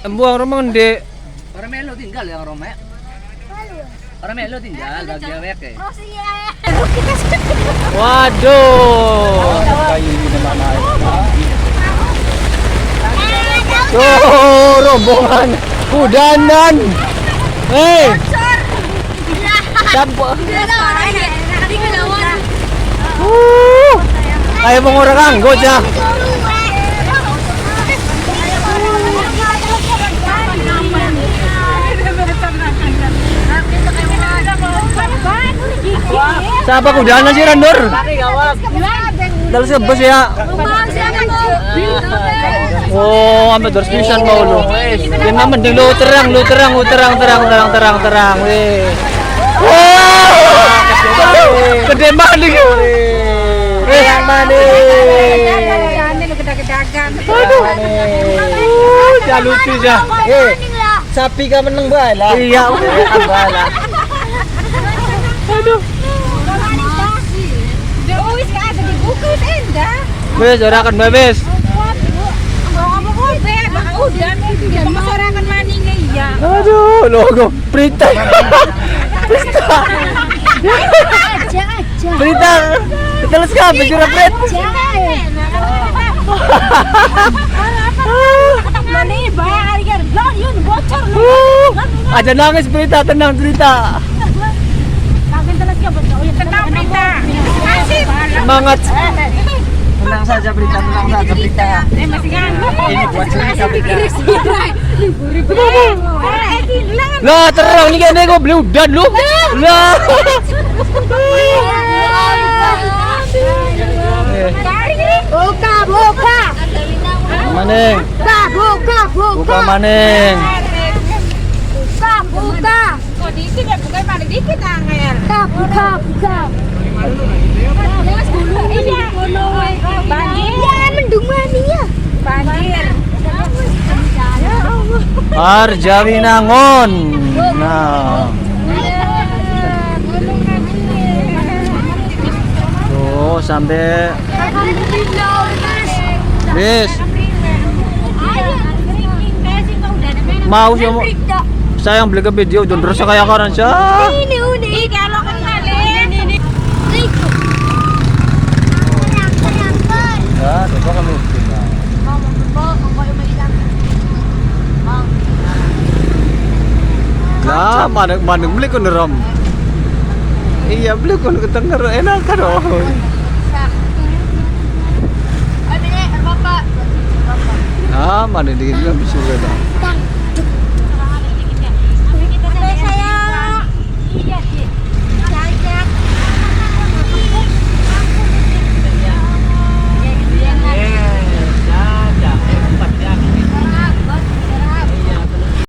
Embuang rumah ngendi? Orang melo tinggal yang rumah. Orang melo tinggal bagi awek ya. Waduh. Tuh, rombongan kudanan. Hei. Siapa? Kayak mengurang anggo aja. Siapa kudanan sih Randur? Terus bus ya. Oh, sampai terus pisan mau lu. Ini mending lu terang, lu terang, lu terang, terang, terang, terang, terang, weh. Wah, gede maning. Terang maning. Aduh, ya lucu ya. Sapi ka meneng bae lah. Iya, lah. Aduh. Wes ora kan wes. Aduh, logo berita. Berita. Berita. Terus kabeh jura pret. Aja nangis berita, tenang berita. Semangat. Tenang saja berita, tenang saja berita. Ini buat cerita berita. Lah terang nih kayaknya gue beli udan lu. Lah. Buka, buka. Maning. Buka, buka. Buka maning. Buka, buka. Kok dikit ya, buka paling dikit angel. Buka, buka. Iya, banjir. Ya, mendung mania. Banjir. Arjawinangun. Nah. Tuh sampai wis. Mau sih saya yang beli ke video dan terus kayak orang sih. Ini udah. Kalau kenalin. Ya, coba kamu. Lah, mana mana beli kono rom. Iya, beli kono ketenger enak kan oh. Ah, mana dikit bisa dah.